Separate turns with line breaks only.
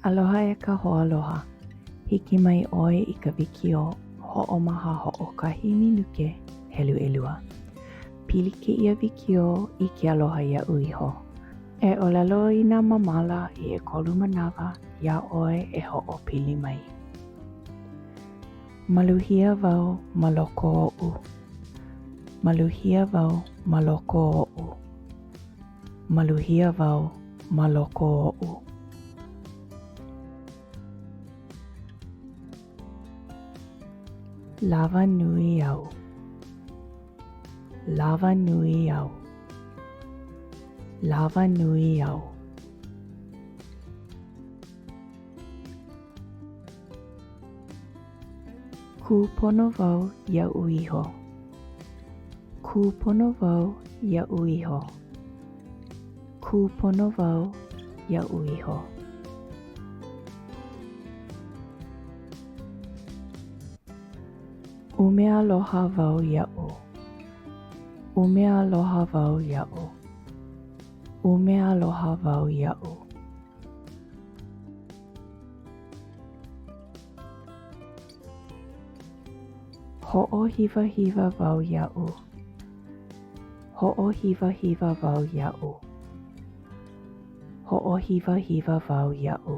Aloha e ka hoaaloha. Hiki mai ʻoe i ka wikiō hoʻomaha hoʻokahi minuke helu ʻelua. Pili kēia wikiō i ke aloha iaʻu iho. E ʻōlelo i nā māmala i ʻekolu manawa iā ʻoe e hoʻopili mai. Maluhia wau ma loko oʻu. Maluhia wau ma loko oʻu. Maluhia wau ma loko oʻu. Lawa nui au. Lawa nui au. Lawa nui au. Kūpono wau iaʻu iho. Kūpono wau iaʻu iho. Kūpono wau iaʻu iho. ʻUme aloha wau iaʻu. ʻUme aloha wau iaʻu. ʻUme aloha wau iaʻu. Hoʻohiwahiwa wau iaʻu. Hoʻohiwahiwa wau iaʻu. Hoʻohiwahiwa wau iaʻu.